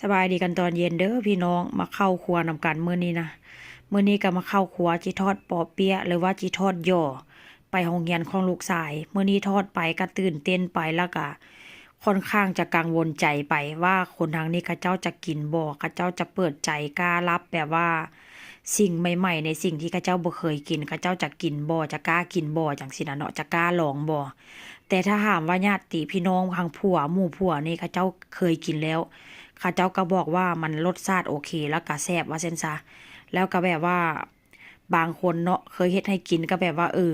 ສະບາຍດີກັນຕອນເຢັນເດີ້ພີ່ນ້ອງ ມາເຂົ້າຄົວນຳກັນມື້ນີ້ນະ. ມື້ນີ້ກໍມາເຂົ້າຄົວ ຊິທອດເປາະເປຍະ ຫຼືວ່າຊິທອດຢໍ່ໄປໂຮງຮຽນຂອງລູກຊາຍ. ມື້ນີ້ທອດໄປກໍຕື່ນເຕັ້ນໄປ ແລ້ວກໍຄ່ອນຂ້າງຈະກັງວົນໃຈໄປວ່າຄົນທາງນີ້ເຂົາເຈົ້າຈະກິນບໍ່ ເຂົາເຈົ້າຈະເປີດໃຈກ້າຮັບແບບວ່າສິ່ງໃໝ່ໆ ໃນສິ່ງທີ່ເຂົາເຈົ້າບໍ່ເຄີຍກິນ ເຂົາເຈົ້າຈະກິນບໍ່ ຈະກ້າກິນບໍ່ ຈັ່ງຊີ້ນະເນາະ ຈະກ້າລອງບໍ່. ແຕ່ຖ້າຫາກວ່າຍາດຕິພີ່ນ້ອງທາງຜົວ ໝູ່ຜົວນີ້ ເຂົາເຈົ້າເຄີຍກິນແລ້ວ ເຂົາເຈົ້າກໍບອກວ່າມັນລົດຊາດໂອເຄ ແລ້ວກໍແຊບວ່າຊັ້ນຊະ. ແລ້ວກໍແບບວ່າບາງຄົນເນາະ ເຄີຍເຮັດໃຫ້ກິນ ກໍແບບວ່າ ເອີ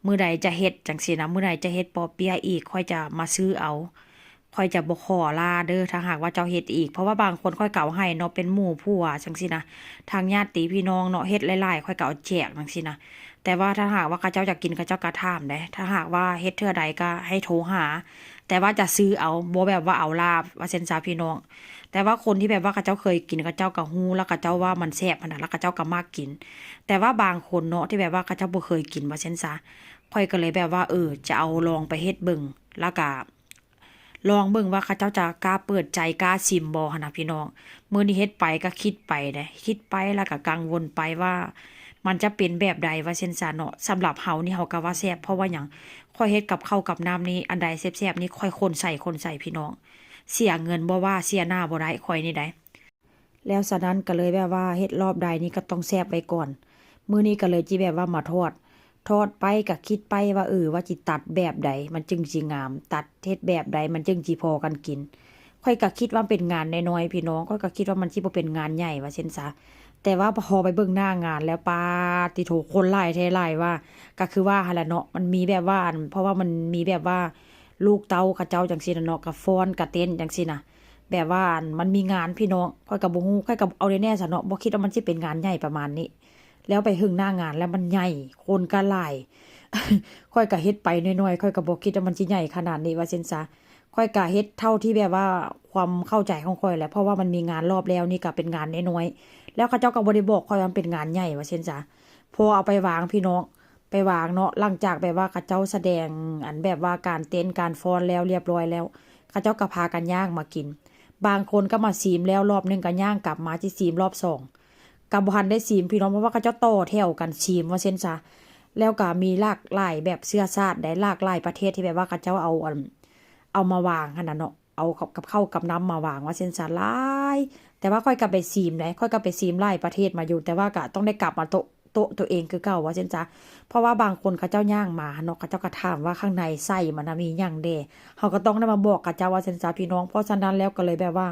ມື້ໃດຈະເຮັດຈັ່ງຊີ້ນະ ມື້ໃດຈະເຮັດເປາະເປຍະອີກ ຂ້ອຍຈະມາຊື້ເອົາ ຂ້ອຍຈະບໍ່ຂໍລາເດີ້ ຖ້າຫາກວ່າເຈົ້າເຮັດອີກ. ເພາະວ່າບາງຄົນຂ້ອຍກໍເອົາໃຫ້ເນາະ ເປັນໝູ່ຜົວຈັ່ງຊີ້ນະ ທາງຍາດຕິພີ່ນ້ອງເນາະ ເຮັດຫຼາຍໆ ຂ້ອຍກໍເອົາແຈກຈັ່ງຊີ້ນະ. ແຕ່ວ່າຖ້າຫາກວ່າເຂົາເຈົ້າຢາກກິນ ເຂົາເຈົ້າກໍຖາມເດ້ ຖ້າຫາກວ່າເຮັດເທື່ອໃດກໍໃຫ້ໂທຫາ ແຕ່ວ່າຈະຊື້ເອົາ ບໍ່ແບບວ່າເອົາລາ ວ່າຊັ້ນຊະພີ່ນ້ອງ. ແຕ່ວ່າຄົນທີ່ແບບວ່າເຂົາເຈົ້າເຄີຍກິນ ເຂົາເຈົ້າກໍຮູ້ ແລ້ວເຂົາເຈົ້າວ່າມັນແຊບຫັ້ນນະ ແລ້ວເຂົາເຈົ້າກໍມັກກິນ. ແຕ່ວ່າບາງຄົນເນາະ ທີ່ແບບວ່າເຂົາເຈົ້າບໍ່ເຄີຍກິນ ວ່າຊັ້ນຊະ ຂ້ອຍກໍເລີຍແບບວ່າ ເອີ ຈະເອົາລອງໄປເຮັດເບິ່ງ ແລ້ວກໍ ລອງເບິ່ງວ່າເຂົາເຈົ້າຈະກ້າເປີດໃຈ ກ້າຊິມບໍ່ຫັ້ນນະພີ່ນ້ອງ. ມື້ນີ້ເຮັດໄປກໍຄິດໄປເດ້ ຄິດໄປແລ້ວກໍກັງວົນໄປວ່າມັນຈະເປັນແບບໃດ ວ່າຊັ້ນຊະເນາະ. ສຳລັບເຮົານີ້ ເຮົາກໍວ່າແຊບ ເພາະວ່າຫຍັງ ຂ້ອຍເຮັດກັບເຂົ້າກັບນ້ຳນີ້ ອັນໃດແຊບໆນີ້ ຂ້ອຍຄົນໃສ່ ຄົນໃສ່ພີ່ນ້ອງ. ເສຍເງິນບໍ່ວ່າ ເສຍໜ້າບໍ່ໄດ້ ຂ້ອຍນີ້ໃດ. ແລ້ວສະນັ້ນກໍເລີຍແບບວ່າເຮັດລອບໃດນີ້ກໍຕ້ອງແຊບໄວ້ກ່ອນ. ມື້ນີ້ກໍເລີຍຊິແບບວ່າມາທອດ ທອດໄປກໍຄິດໄປວ່າ ເອີ ວ່າຊິຕັດແບບໃດມັນຈຶ່ງຊິງາມ ຕັດເຮັດແບບໃດມັນຈຶ່ງຊິພໍກັນກິນ. ຂ້ອຍກໍຄິດວ່າເປັນງານນ້ອຍໆ ພີ່ນ້ອງ ຂ້ອຍກໍຄິດວ່າມັນຊິບໍ່ເປັນງານໃຫຍ່ວ່າຊັ້ນຊະ. ແຕ່ວ່າພໍໄປເບິ່ງໜ້າງານແລ້ວ ປາດຕິໂທ ຄົນຫຼາຍແທ້ຫຼາຍວ່າ. ກໍຄືວ່າຫັ້ນແຫຼະເນາະ ມັນມີແບບວ່າ ອັນ ເພາະວ່າມັນມີແບບວ່າລູກເຕົ້າເຂົາເຈົ້າຈັ່ງຊີ້ນະເນາະ ກໍຟ້ອນກໍເຕັ້ນຈັ່ງຊີ້ນະ. ແບບວ່າ ອັນ ມັນມີງານພີ່ນ້ອງ ຂ້ອຍກໍບໍ່ຮູ້ ຂ້ອຍກໍເອົາແນ່ໆຊະເນາະ ບໍ່ຄິດວ່າມັນຊິເປັນງານໃຫຍ່ປະມານນີ້. ແລ້ວໄປເຖິງໜ້າງານແລ້ວມັນໃຫຍ່ ຄົນກໍຫຼາຍ ຂ້ອຍກໍເຮັດໄປໜ້ອຍໆ ຂ້ອຍກໍບໍ່ຄິດວ່າມັນຊິໃຫຍ່ຂະໜາດນີ້ວ່າຊັ້ນຊະ. ຂ້ອຍກໍເຮັດເທົ່າທີ່ແບບວ່າຄວາມເຂົ້າໃຈຂອງຂ້ອຍແຫຼະ ເພາະວ່າມັນມີງານລອບແລ້ວ ນີ້ກໍເປັນງານນ້ອຍໆ ແລ້ວເຂົາເຈົ້າກໍບໍ່ໄດ້ບອກຂ້ອຍວ່າມັນເປັນງານໃຫຍ່ວ່າຊັ້ນຊະ. ພໍເອົາໄປວາງພີ່ນ້ອງ ໄປວາງເນາະ ຫຼັງຈາກແບບວ່າເຂົາເຈົ້າສະແດງ ອັນ ແບບວ່າການເຕັ້ນການຟ້ອນແລ້ວລຽບຮ້ອຍແລ້ວ ເຂົາເຈົ້າກໍພາກັນຍ່າງມາກິນ. ບາງຄົນກໍມາຊີມແລ້ວລອບໜຶ່ງ ກໍຍ່າງກັບມາຊິຊີມລອບສອງ ກໍບໍ່ທັນໄດ້ຊີມພີ່ນ້ອງ ເພາະວ່າເຂົາເຈົ້າຕໍ່ແຖວກັນຊີມວ່າຊັ້ນຊະ. ແລ້ວກໍມີຫຼາກຫຼາຍແບບເຊື້ອຊາດໃດ ຫຼາກຫຼາຍປະເທດທີ່ແບບວ່າເຂົາເຈົ້າເອົາ ອັນ ເອົາມາວາງຫັ້ນນະເນາະ ເອົາກັບເຂົ້າກັບນ້ຳມາວາງວ່າຊັ້ນຊະ ຫຼາຍ. ແຕ່ວ່າຂ້ອຍກໍໄປຊີມໃດ ຂ້ອຍກໍໄປຊີມຫຼາຍປະເທດມາຢູ່ ແຕ່ວ່າກໍຕ້ອງໄດ້ກັບມາໂຕະ ໂຕະໂຕເອງຄືເກົ່າວ່າຊັ້ນຊະ. ເພາະວ່າບາງຄົນເຂົາເຈົ້າຍ່າງມາເນາະ ເຂົາເຈົ້າກໍຖາມວ່າຂ້າງໃນໄສ້ມັນນະມີຫຍັງແດ່ ເຮົາກໍຕ້ອງໄດ້ມາບອກເຂົາເຈົ້າວ່າຊັ້ນຊະພີ່ນ້ອງ. ເພາະສະນັ້ນແລ້ວກໍເລີຍແບບວ່າ